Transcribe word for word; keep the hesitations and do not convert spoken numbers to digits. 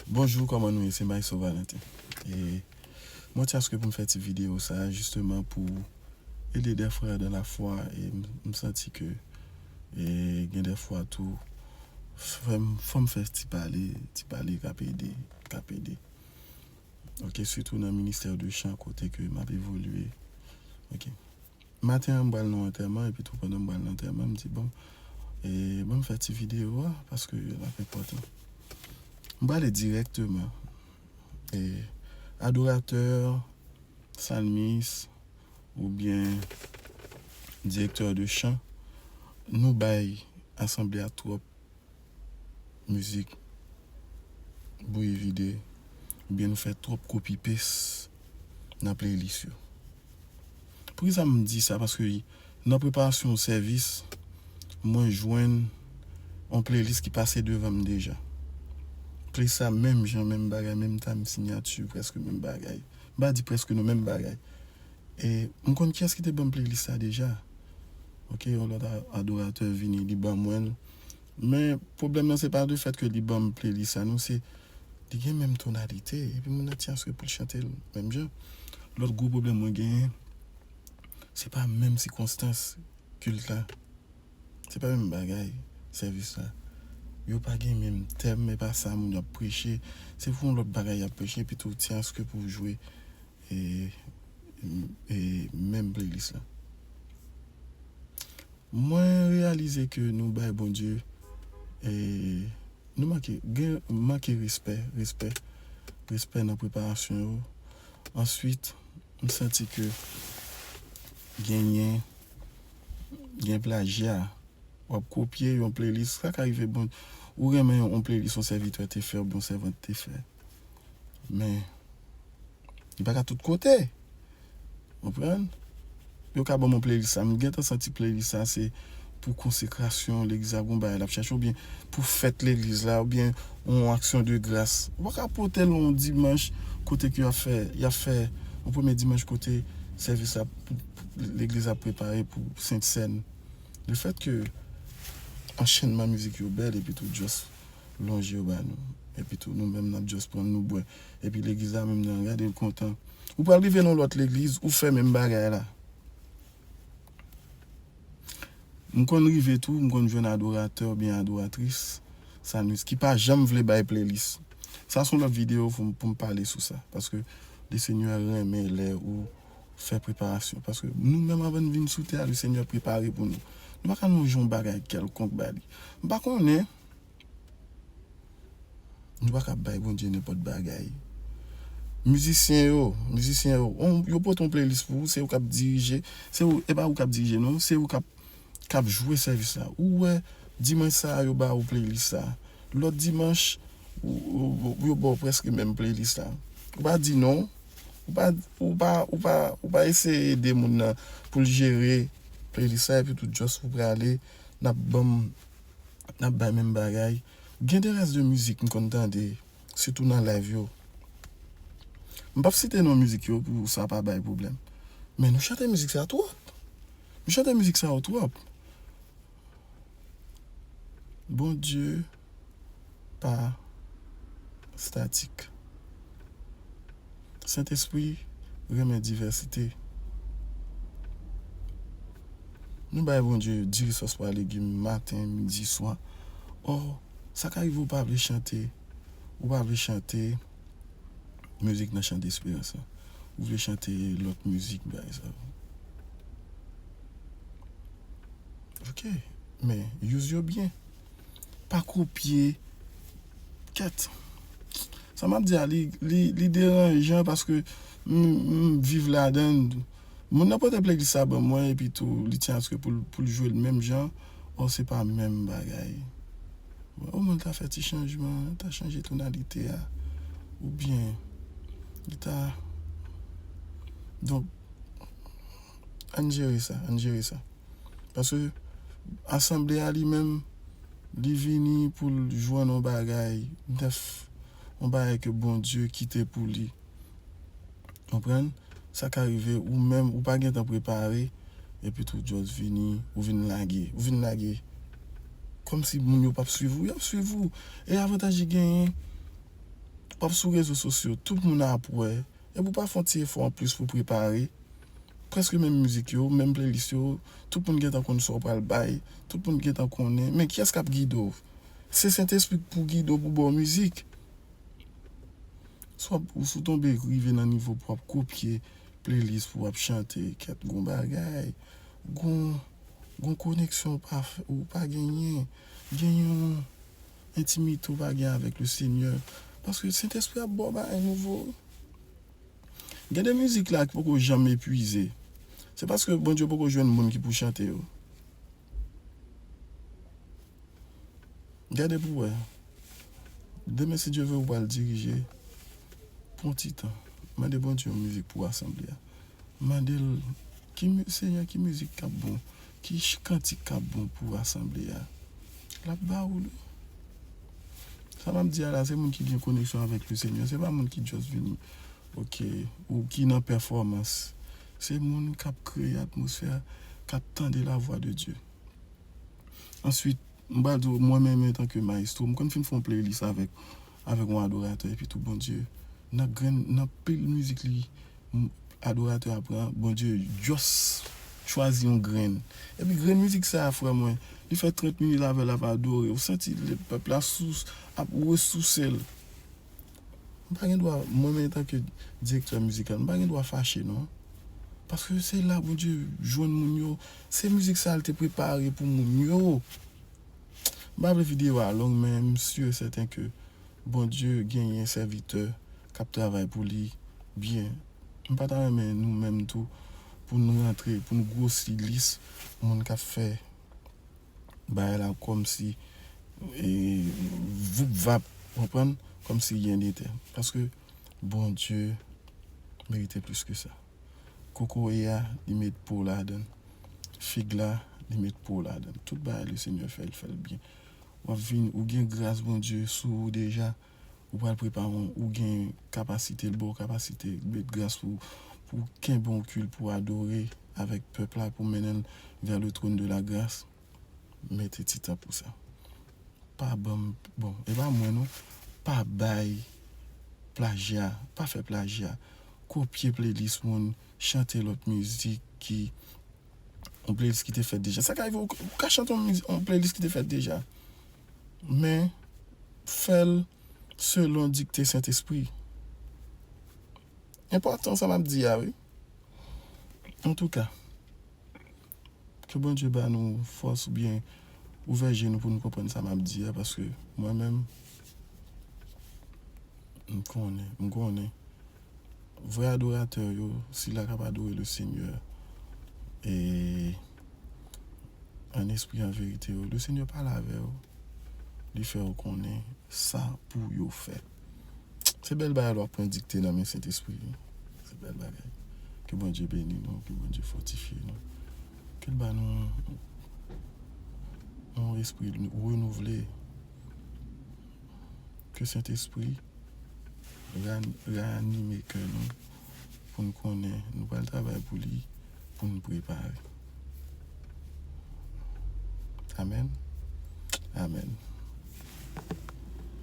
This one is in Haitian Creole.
Bonjou, kòman nou ye? Se Maestro Valentin. E mwen te aske pou m fè ti videyo sa a, jisteman pou ede des frères dans la foi. E m, m santi ke e gen de fwa tou, fò m, fò m fè ti pale, ti pale k ap ede, k ap ede. Ok, sitou nan ministè de chan kote ke m ap evolye. Ok. Maten an, m pral nan antèman, epi tou pandan m pral nan antèman, m di, bon, e, bon, m fè ti videyo a, paske l ap enpòtan. M prale dirèkteman. E, adoratè, salmis, oubyen direktè de chan, nou bay asanble a twòp mizik bouyi vide, oubyen nou fè twòp kopi pes nan playlist yo. Poukisa m di sa? Paske nan preparasyon sèvis, mwen jwenn yon playlist ki pase devan m deja. Playlist sa menm jan, menm bagay, menm time sinyati, prèske menm bagay. M pa di prèske non, menm bagay. E m konn kiyès ki te ban m playlist sa deja. Ok, yon lòt a- adoratè vini, li ban mwen l. Men pwoblèm nan se pa de fèt ke li ban m playlist sa, non, se li gen menm tonalite, epi moun nan ti aske pou l chante l menm jan. Lòt gwo pwoblèm mwen genyen, se pa menm sikonstans kilt la. Se pa menm bagay, sèvis la. Yo pa gen menm tèm, e pa sa moun yo ap preche. Se pou yon lòt bagay y ap preche, epi tou ti aske pou jwe e, e menm playlist la. Mwen reyalize ke nou bay Bondye, e, nou manke, gen, manke respè, respè, respè nan preparasyon yo. Answit, m santi ke genyen, gen plajya. W ap kopye yon playlist, sa ka rive, bon, ou renmen yon, yon playlist yon sèvitè te fè, oubyen yon sèvant te fè. Men, li pa ka tout kote. Konprann? Yo ka ban m yon playlist sa. M gentan santi playlist sa se pou konsekrasyon legliz la, gon bagay l ap chache, oubyen pou fèt legliz la, oubyen yon aksyon de gras. Ou pa ka pote l yon dimanch kote ke y ap fè, y ap fè yon premye dimanch kote sèvis la, legliz ap prepare pou Sent Sèn. Lefèt ke anchènman mizik yo bèl, epi tou just lonje yo ba nou. Epi tou nou menm n ap just pran l, nou bwè. Epi legliz la menm nan gade l kontan. Ou pral rive nan lòt legliz, ou fè menm bagay la. M konn rive tou, m konn jwenn adoratè oubyen adoratris, salmis, ki pa janm vle bay playlist. Sa se yon lòt videyo pou m, pou m pale sou sa. Paske Lesenyè renmen lè ou fè preparasyon. Paske nou menm, anvan n vin sou tè a, Lesenyè prepare pou nou. Nou pa ka nan yon bagay kèlkonk ba li. M pa konnen. Nou pa ka bay Bondye nenpòt bagay. Mizisyen yo, mizisyen yo, on, yo pote yon playlist pou ou, se ou k ap dirije, se ou, e pa ou k ap dirije, non, se ou k ap, k ap jwe sèvis la. Ou wè, dimanch sa a, yo ba ou playlist sa. Lòt dimanch, ou, ou, ou, yo ba w prèske menm playlist la. Ou pa di non, ou pa, ou pa, ou pa, ou pa eseye ede moun nan pou l jere playlist la, epi tou just ou prale, n ap ban m, n ap bay menm bagay. Gen de rès de mizik m konn tande, sitou nan live yo. M p ap site non mizik yo pou sa pa bay pwoblèm. Men nou chante mizik sa twòp. Nou chante mizik sa yo twòp. Bondye pa statik. Sentespri renmen divèsite. Nou bay Bondye di risòs pa legim maten, midi, swa. Ò, sa ka rive ou pa vle chante, ou pa vle chante mizik nan chan desperans lan. Ou vle chante lòt mizik, bagay sa yo. Ok, men use yo byen. Pa kopye. Kèt. Sa m ap di a, li, li, li deranjan paske m, m viv ladan l. Moun nan pote playlist sa ban mwen, epi tou, li tyen aske pou l, pou l jwe l menm jan. Ò, se pa menm bagay. Omwen l ta fè ti chanjman, ta chanje tonalite a. Oubyen, li ta. Donk, ann jere sa, ann jere sa. Paske asanble a li menm, li vini pou l jwenn yon bagay nèf, yon bagay ke Bondye kite pou li. Konprann? Sa ka rive, ou menm, ou pa gentan prepare, epi tou just vini, ou vin lage, ou vin lage. Kòmsi moun yo p ap swiv ou, y ap swiv ou. E avantaj li genyen, W ap sou rezo sosyo, tout moun ap wè. Epi w pa fè yon ti efò anplis pou w prepare. Prèske menm mizik yo, menm playlist yo, tout moun gentan konn sa w pral bay, tout moun gentan konnen. Men kiyès k ap gide w? Se Sentespri k pou gide w pou ba w mizik. Si w ap, ou si w tonbe rive nan nivo pou w ap kopye playlist pou w ap chante, kèt gon bagay, gon, gon koneksyon ou pa, ou pa genyen, gen yon entimite ou pa gen avèk le Senyè. Paske Sentespri ap ba w bagay nouvo. Gen de mizik la ki poko janm epuize. Se paske Bondye poko jwenn moun ki pou chante yo. Gade pou wè. Demen, si Dye vle, ou pral dirije pou yon ti tan. Mande Bondye yon mizik pou asanble a. Mande l, ki mi- Senyè, ki mizik k ap bon? Ki ch- kantik k ap bon pou asanble a? L ap ba ou li. Sa m ap di a la, se moun ki gen koneksyon avèk le Senyè. Se pa moun ki just vini, ok, ou ki nan pèfòmans. Se moun k ap kreye atmosfè, k ap tande la voix de Dieu. Answit, m pral di w, mwen menm, antanke mayestwo, m konn fin fè yon playlist avèk, avèk yon adoratè, epi tou Bondye, nan grenn, nan pil mizik li, m- adoratè a pran, Bondye just chwazi yon grenn. Epi grenn mizik sa a, frè mwen, li fè trant minit avè l ap adore. Ou santi le pèp la sous, ap resouse l. M pa gen dwa, mwen menm antanke direktè mizikal, m pa gen dwa fache non. Paske se la Bondye jwenn moun yo. Se mizik sa a l te prepare pou moun yo. M pa vle videyo a long, men m si e sèten ke Bondye genyen sèvitè k ap travay pou li byen. M pa ta renmen nou menm tou pou nou rantre, pou nou gwosi lis moun k ap fè bagay la kòmsi, e, voup vap, konprann? Kòmsi ryen n etè. Paske Bondye merite plis ke sa. Kokoye a, li met po ladan l. Fig la, li met po ladan l. Tout bagay le Senyè fè, l fè l byen. W ap vin, ou gen gras Bondye sou ou deja. Ou pral prepare w, ou gen kapasite, l ba w kapasite, met gras pou, pou kenbe yon kil, pou adore avèk pèp la, pou mennen l vers le trône de la grâce. Mete ti tan pou sa. Pa ban m, bon, e pa mwen non, pa bay plajya, pa fè plajya. Kopye playlist moun, chante lòt mizik ki, yon playlist ki te fèt deja. Sa ka rive, ou, ou ka chante yon mizik, yon playlist ki te fèt deja. Men, fè l selon dikte Sentespri. Enpòtan sa m ap di a, wi. Antouka, ke Bondye ba nou fòs oubyen ouvè je nou pou nou konprann sa m ap di a, paske mwen menm, m konnen, m konnen. Vrè adoratè yo, sila k ap adore le Senyè, e, an espri, an verite yo, le Senyè pale avè yo. Li fè yo konnen sa pou yo fè. Se bèl bagay lè w ap pran dikte nan men Sentespri. Se bèl bagay. Ke Bondye beni nou, ke Bondye fòtifye nou. Ke l ba nou yon espri renouvle. Ke Sentespri ra- ranime kè nou pou n konnen nou pral travay pou li, pou n prepare. Amèn. Amèn.